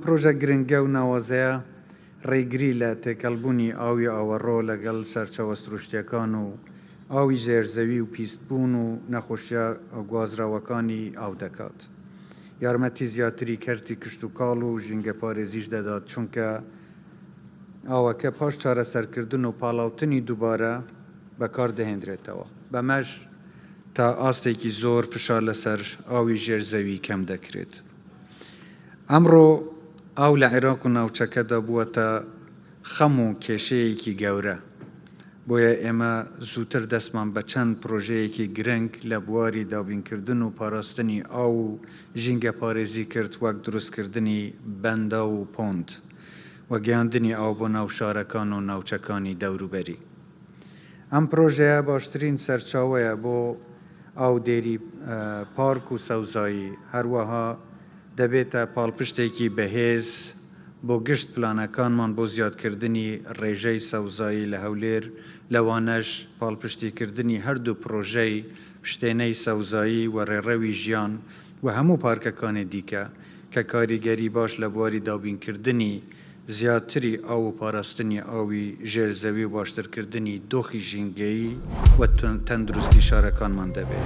پرۆژە گرنگە و ناوازەیە ڕێگری لە تێکەڵبوونی ئاوی ئاوەڕۆ لەگەڵ سەرچاوە سروشتییەکان و ئاوی ژێرزەوی و پیسبوون و نەخۆشییە گوازراوەکانی ئاو دەکات. یارمەتی زیاتری کەرتی کشتوکاڵ و ژینگەپارێزیش دەدات، چونکە ئاوەکە پاش چارەسەرکردن و پاڵاوتنی دووبارە بەکاردەهێندرێتەوە، بەمەش تا ئاستێکی زۆر فشار لەسەر ئاوی ژێر زەوی کەم دەکرێت. ئەمڕۆ ئاو لە عێراق و ناوچەکەدا بووەتە خەم و کێشەیەکی گەورە، بۆیە ئێمە زووتر دەستمان بە چەند پرۆژەیەکی گرنگ لە بواری دابینکردن و پاراستنی ئاو و ژینگەپارێزی کرد وەک دروستکردنی بەنداو و پۆند و گەیاندنی ئاو بۆ ناو شارەکان و ناوچەکانی دەوروبەری. ئەم پرۆژەیە باشترین سەرچاوەیە بۆ ئاودێری پارک و سەوزایی، هەروەها دەبێتە پاڵپشتێکی بەهێز بۆ گشت پلانەکانمان بۆ زیادکردنی ڕێژەی سەوزایی لە هەولێر، لەوانەش پاڵپشتیکردنی هەردوو پڕۆژەی پشتێنەی سەوزایی و ڕێڕەوی ژیان و هەموو پارکەکانی دیکە کە کاریگەری باش لە بواری دابینکردنی زیاتری ئاو و پاراستنی ئاوی ژێر زەوی و باشترکردنی دۆخی ژینگەیی و تەندروستی شارەکانمان دەبێت.